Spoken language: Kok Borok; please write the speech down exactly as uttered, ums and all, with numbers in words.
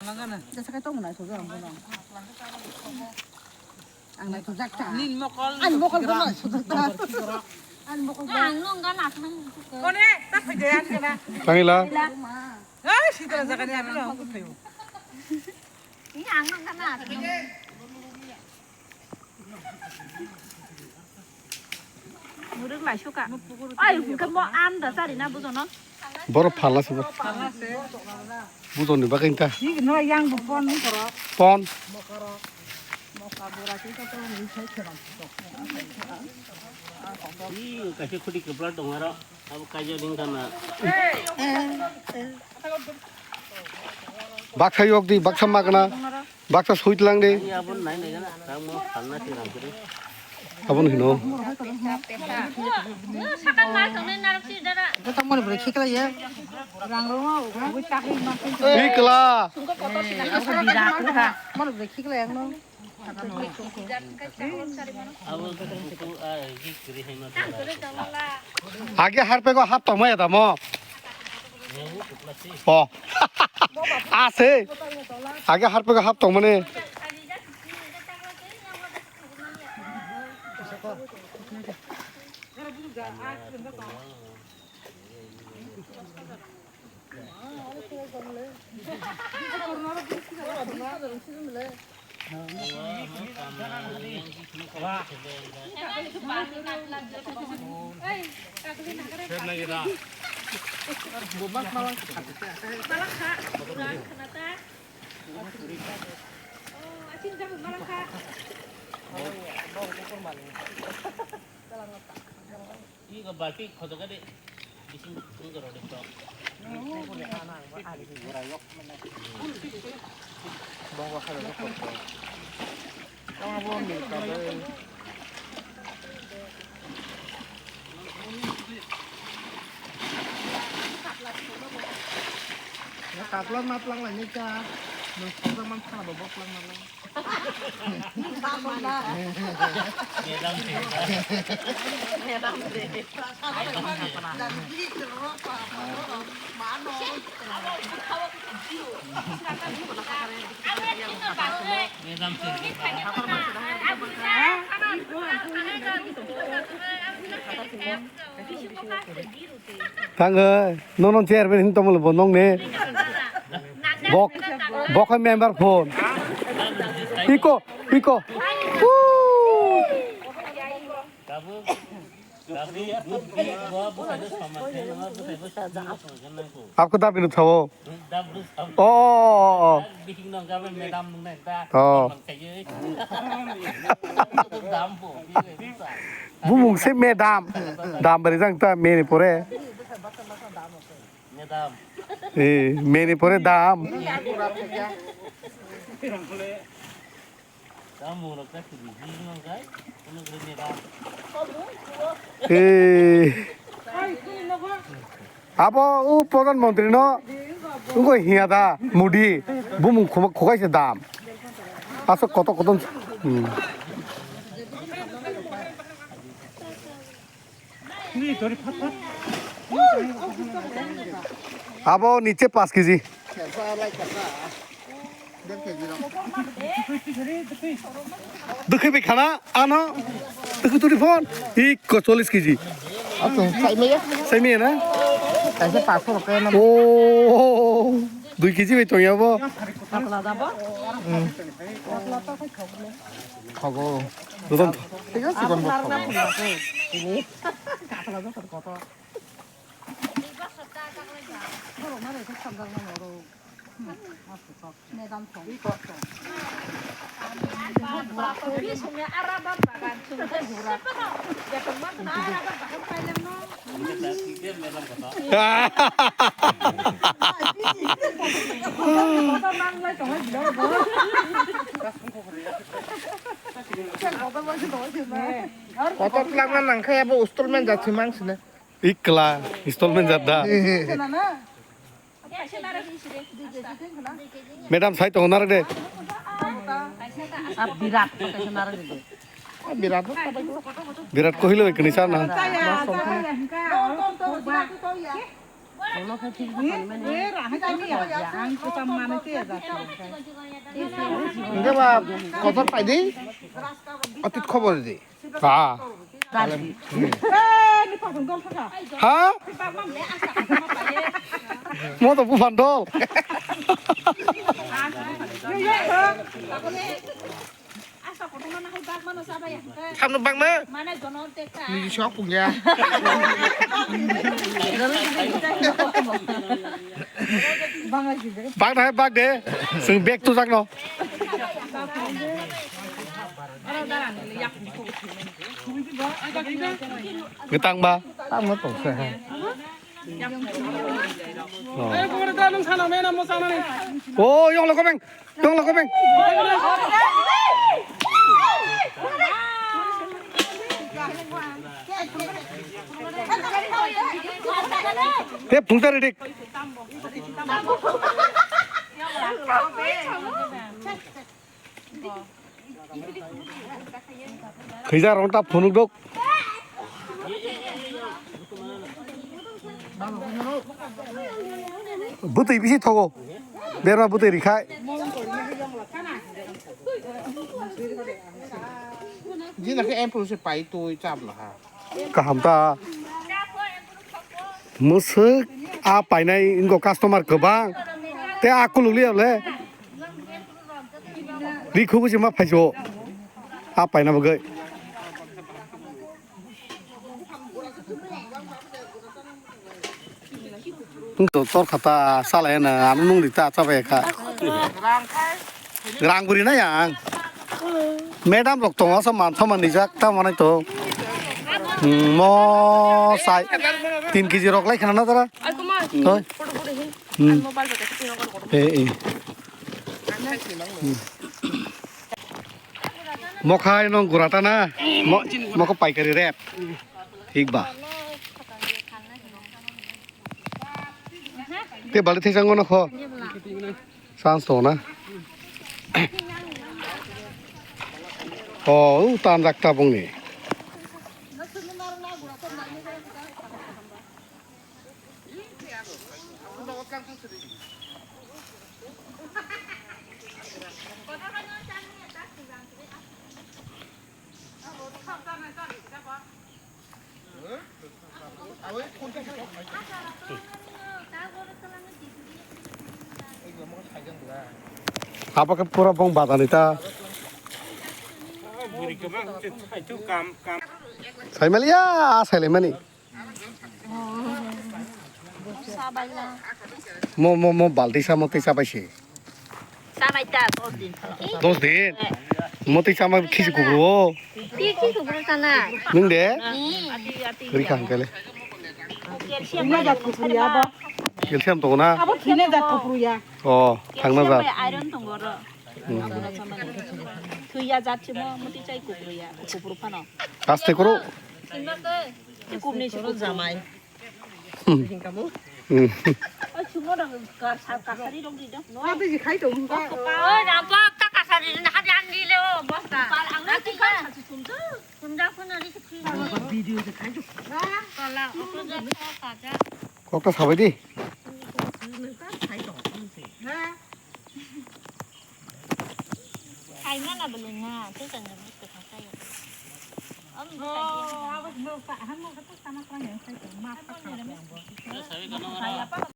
Jasa kai tong nai thujak ang bono. Ang nai thujak ta. Nin mokol. Ani mokol bono thujak ta. Ani mokol bono. Ang nung gan asnang. Kone ta phai de ani kana. Tangila. Ai sida jaga ni ani nung phai. Ini ang nung gan asnang. Muruk lai suka. Ai, hingke mo am da sari na bujono. Boro phalna se bo. Bujoni bagwi ta. Thik no yang bo pon ni koro. Pon. Ih, kaisa khuti kwplak tong aro. Abo kaijo ning kana. Baksa yok di, baksa magna. Baksa sweet lang de. Ani abon nai nai gana, tamo halna si rang kiri. Abon hino. Sakang mal tongnai narok si dara. Jotong mani bwrwi khiklai ya. Rang rong o, ui takhi ma. Ikla. Mani bwrwi khiklai ang no. Abon tu a gi kiri hai ma. Age harpego hap tongmaya tamo. O. Ase. Age harpego hap tongmani. Iko balti khotoka de bising tungkoro de to. Bongo khalo de khoto. Tama bo mi ka de. Kapla maplang lani ka. Nung khoto man khalo bo plang maplang. Tangwi, nono chairman hin tongmolo bo nong ne. Bok, bok hai member phone. Iko, iko. Woo. Apko da binu thawo. Oh, oh, oh. Oh. Bumung se madam. Dam bari jang ta meni pore. Eh, meni pore dam. Eh. Abo o pradhan mantri no wngkha hiya da Modi bumung khuma khukai se dam aswk kotor kotor. Hmm. Abo niche paanch kg. Dwkhwi bai khana ano. Dwkhwi turi phon. Iko chollish kg. Acha, saimaya. Saimaya na? Kaisa paanch rok kaya na. Oh, dui kg bai tongya bo. Patla da bo? Hmm. Patla ta khai khogo. Khogo. Dodon. Thik ase, kon bo khogo. Ini. Patla da khogo. Kotor langma nangkhe abo installment jat se mang sina. Ikla installment jat da. Madam, sai tongo narwk de. Ah, birat, kaisa narwk de. Ah, birat bo kabai ko. Birat Kohli bai kwnwi sa na. Chaya, chaya, hingka. Hingke ba kotor paidi, otit khobor di. Ha? Ha? Mo to buphan dol. Samno bangma. Niji sok pungya. Bang hai bag de. Sing bag tu sakno. Getang ba. Tamo to se ha. Oh. Oh, yong lo komeng. Tong lo komeng. Te phungsa ready. Khwija rong ta phunuk dok. Bwtwi bisi thogo. Berma bwtwi rikhai. Jina khe empul se pai twi chap laha. Kaham ta. Mwswk a painai wngkha customer kwbang. Te a kuluk liya le. Ri khubu se ma phaiso. A paina bagwi. Wngkha tor khata salai na ano nung ri ta chabai kha. Rang guri na yang. Madam rok tongo sa man thoma ni jak ta manai to. Hmm, mo sai tin kg rok lai khana na dara. Toi. Hmm. Eh, eh. Hmm. Mokhai nong gurata na. Mo, mokho paikari rep. Thik ba. Te bali thai sango na kho. Chance to na. Oh, u tan rak ta bongni. Abo khe pura bong badani ta. Saimaliya, sailaimani. Mo, mo, mo, balti samo tei chapai se. Chabai ta dos din. Dos din? Mo tei chama khisi kubru o. Pi khisi kubru sana. Nung de? Rikha hangkale. Calcium bai jat kupru ya bo. Calcium tongo na? Abo thina jat kupru ya. Oh, thangna jat. Calcium bai iron tongo ro. Hmm. Thwi ya jat chimo muti chai kupru ya. Kupru phano. Aste koro. Singba ke. Kubni suru jamai. Hmm. Hmm. Oi, sumo dong, ka-, sa-, kasari dong di dong. Oi, dong, bok ta kasari dong, hadi andi le, o, bok ta. Ang na tinggal. Sumja phone ari se free. Video de khai do. Kala, oto ja, kaja. Kok ta sabai di. Kaima na belum na, tu kan jam tu kan saya. Om tu kan. Oh, awas bau tak, han mau kata sama kurang yang saya tu, maaf tak kurang yang bau. Saya apa?